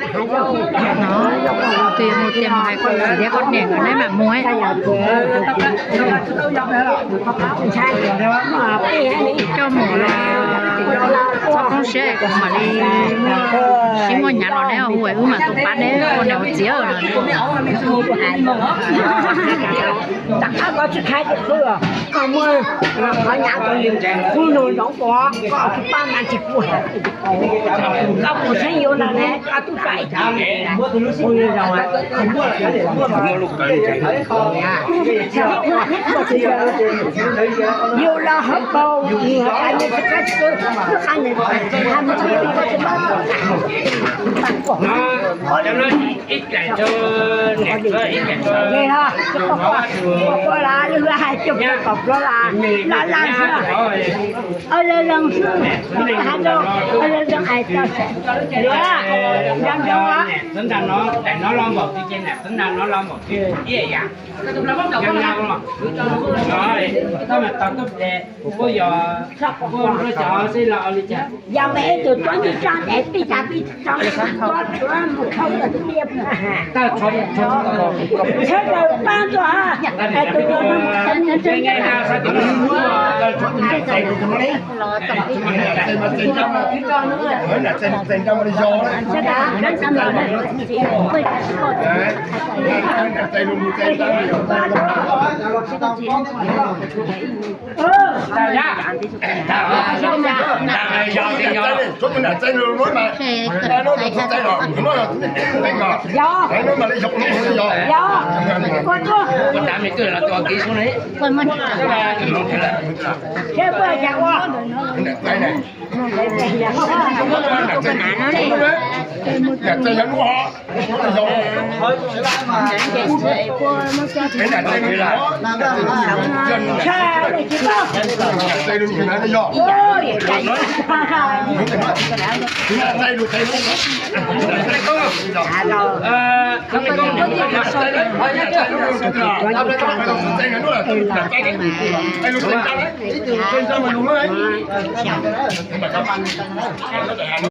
Twb yog mus tias mus hais koj niam thiab koj niam nkawd neb mam mus. Coj mus los txhob poob siab es kuv mam li sib muaj hnyav los neb hu wb mam tus pab neb ua niam ua txiv. Koj tsis khaiv tus qhwv, koj muaj qhov hnyav rau yus, kuv nug zoo koj, koj tsis pab mas tsis kuv hais. Koj mus saib yus no ne, koj tub txawj ib tug. Yus los hauv paus, yus hais me tsis qab tsis qab, hais me tsis qab tsis qab. Ua lawv zoo xwb, hais rau, ua lawv zoo hais rau. Txawv nta no, daim no los npaum twg ces niam txawv nta no los npaum twg, ib yam. Tau tau tub de, kuv kuj yog, kuj nruab cov xwb los ua li cas. Yog mas ib tug tuab nyuj tso ntes pij tas pij tso, tuab tshuav mus thauj tau tub de. Tshawb daws pab tuaj, es tus no